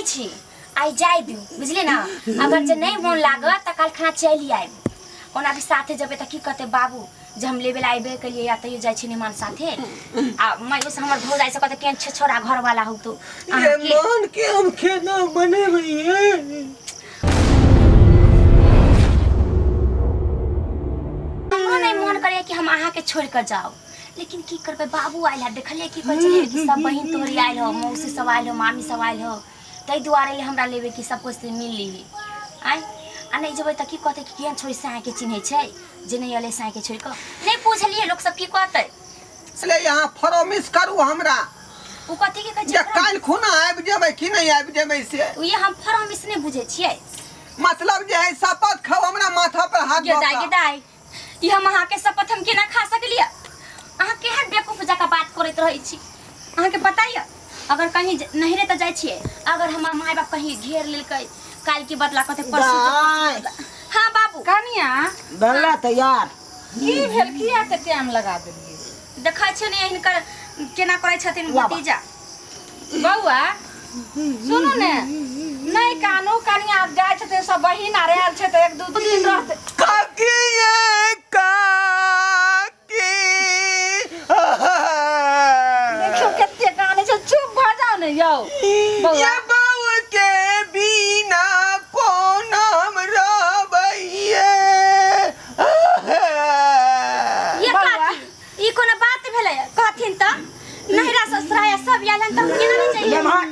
छी, आइ जाय दियौ, बुझलियै ने? अगर जे नहि मोन लागत तऽ काल्हि खना चलि आयब। ओना भी साथे जेबै तऽ की कहतै बाबू जे हम लेबे ला अयबे केलियै या तैयो जाइ छी निमान साथे। आ माइयो से हमर भौजाइ से कहतै केहन छे छोरा घरवाला हौ तो ये अहाँके। मान के हम केना मनेबै ये? हमरो नहि मोन करैया कि हम अहाँके छोड़ि कऽ जाउ, लेकिन की करबै? बाबू आयल है, देखलियै की कहै छलियै कि सब बहिन तोहरी आयल हो, मौसी सब आयल हो, मामी सब आयल हो, ताहि दुआरे ले हमरा लेबै कि सब कोइ से मिल लीही। आँय, आ नहि जेबै तऽ की कहतै कि केहन छोड़ि से अहाँके चिन्है छै जे नहि एलै साँके छोड़ि कऽ? नहि पुछलियै लोक सब की कहतै। इसलिए यहाँ प्रॉमिस करू हमरा। ओ कथी के कहै जे छै? काल्हि खुना आबि जेबै कि नहि आबि जेबै से। ओ ये हम प्रॉमिस नहि बुझै छियै। मतलब जे है शपथ खाउ हमरा माथा पर हाथ गे दऽ दाइ, कऽ। गे दाइ, ई हम अहाँके शपथ हम केना खा सकलियै? अहाँ केहन बेवकूफ जकाँ बात करैत रहै छी। अहाँके पता यऽ, अगर कहीं नहिरे तऽ जाइ छियै, अगर हमर माय बाप कहीं घेर लेलकै काल्हि के बदला कहतै परसू जो, परसू के दाइ। बदला। हाँ बाबू। कनिया। बनला तैयार? की भेल? किया एते टाइम लगा देलियै? देखै छियै ने हिनकर केना करै छथिन। लाबा। भतीजा। बौआ सुनू ने, नहि कानू कनिया, जाइ छथिन सब बहिन आर आयल छै तऽ एक दू दिन रहतै। काकी ये काकी। देखियौ कते कानै छै, चुप भऽ जाउ ने यौ बौआ। ये बाबू के बिना कोन हम रहबै? ये बौआ। काकी, ई कोनो बात भेलै? कहथिन तऽ नहिरा ससुराया सब आयल हन तऽ हम केना नहि जइयै? लेमहर।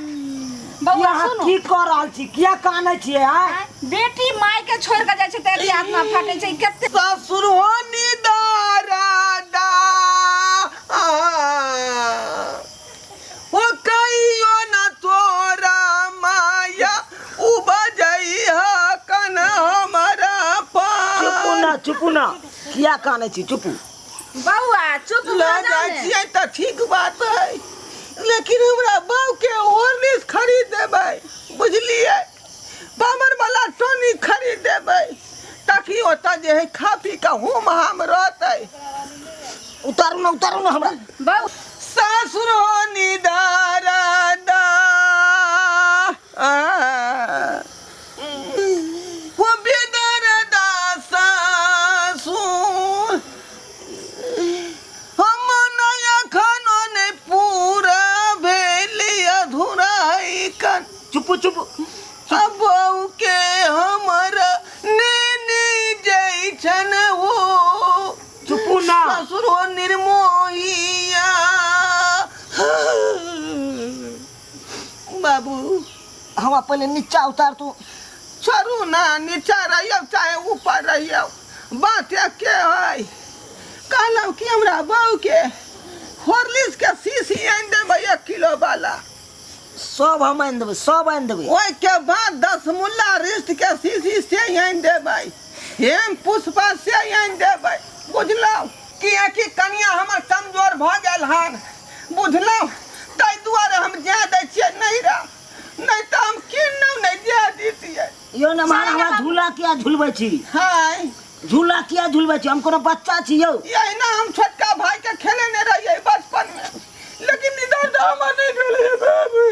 बौआ अहाँ सुनू। की कऽ रहल छी? किया कानै छियै? आँय? बेटी माय के छोड़ के जाइ छै तऽ एते आत्मा फाटै छै कते। ससुर हो निदारा ओ कहियो न तोरा माया उबजई कन हमरा चुपू पास। ना, चुपू ना, किया कानै छी? चुपू। बौआ चुप लऽ भऽ जाउ जाइ ने। छियै तऽ ठीक बात है, लेकिन हमरा बाबू के हॉर्लिक्स खरीद देबै, बुझलियै? पावर वाला टॉनिक खरीद देबै ताकि ओतऽ जे है खा पी कऽ होम हाम रहतै। उतारू ना, उतारू ना हमरा। बौ ससुर हो निदारा दा हो बेदरदा सासुर हम नया खानो नहि पूरा भेल अधूरा है कन। चुपू, चुपू। बहू के हमर नेने जैछन हो। चुपू ना। ससुर हो निर्मोहिया। बाबू। हमरा पहिले नीचा उतार तू। छोड़ू ना, नीचा रहियौ चाहे ऊपर रहियौ, बात एके है। कहलहुँ कि हमरा बहू के हॉर्लिक्स के शीशी आनि देबै 1 किलो वाला। सब हम आनि देबै, सब आनि देबै। ओहिके बाद 10 मुल्ला रिस्ट के शीशी से आनि देबै, हेम पुष्पा से आनि देबै, बुझलहुँ? किएकि कनिया हमर कमजोर भऽ गेल हन, बुझलहुँ? ताहि दुआरे हम जाय दै छियै नैहरा, नहि तऽ हम किन्नौ नहि जाय दितियै। यौ नमहर, हमरा झूला किया झुलबै छी? हाय। झूला किया झुलबै छी? हम कोनो बच्चा छी यौ? यही ना हम छोटका भाई के खेलेने रहियै बचपन में, लेकिन इधर तो हमर नहीं भेलै हे बाबू।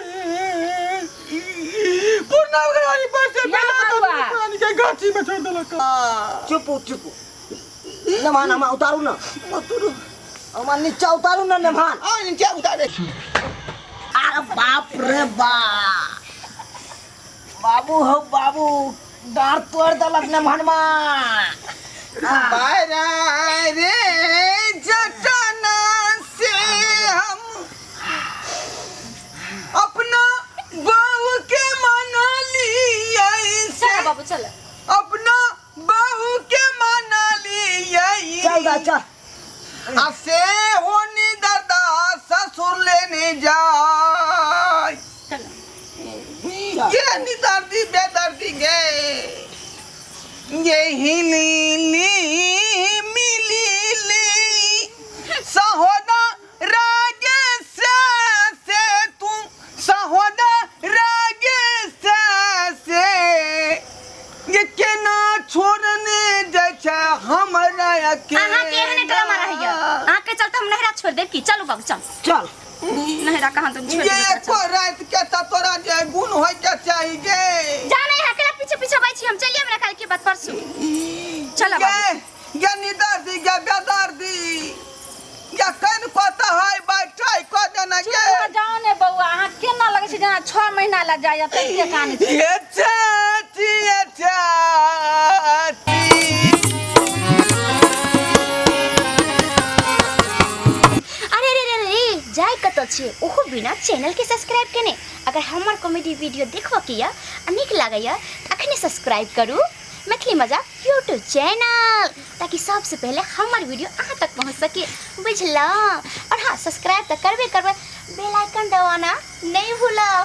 पूर्णा गाड़ी पर से या बेला तो बाबा। पानी के गाछी में छोड़ देलक। चुप, चुप नमहान, हमरा उतारू ना। उतरू। हमरा नीचा उतारू ना नमहान। आ नीचा उतारे। अरे बाप रे बाप, बाबू हो बाबू, डार तोड़ देलक नमहनमा। बारा रे जटना से हम अपना बहू के मना लियै से। चल बाबू चल। अपना बहू के मना लियै। चल दा चल। आ से होनी दर्दा ससुर लेने जाय। चल। ये निदर्दी बेदर्दी गे ये हिली मिली ली सहोदा रागे से से तू सहोदा रागे से से ये केना छोड़ने जाइ छै हमरा अकेला। अहाँ के एहन ड्रामा रहैया? अहाँ के चलते हम नहिरा छोड़ देब की? चलू बाबू चल। चल। नहीं रखा हम तुम छोड़ ये देबै एको रात के त तोरा जे गुण होय के चाही गे। जाने है केला पीछे पीछे बैठ छी हम चलिए हमरा कल के बाद परसू चलो बाबू। गे गे निदर्दी गे बेदर्दी गे कन को त है बैठै को देना चुप गे। भऽ जाउ ने बौआ, अहाँ केना लगै छै जेना 6 महीना लए जाइए तैसे कानै छै। ये चाची ये चाची। अरे अरे अरे अरे जाय कतऽ छियै ओहो बिना चैनल के सब्सक्राइब केने? अगर हमर कॉमेडी वीडियो देखबऽ के यऽ आ नीक लागैया तऽ अखने सब्सक्राइब करू मैथिली मजाक यूट्यूब चैनल, ताकि सबसे पहले हमर वीडियो अहाँ तक पहुँच सके, बुझलहुँ? और हाँ, सब्सक्राइब तऽ करबे करबै, बेल आइकन दबाना नहीं भूलब।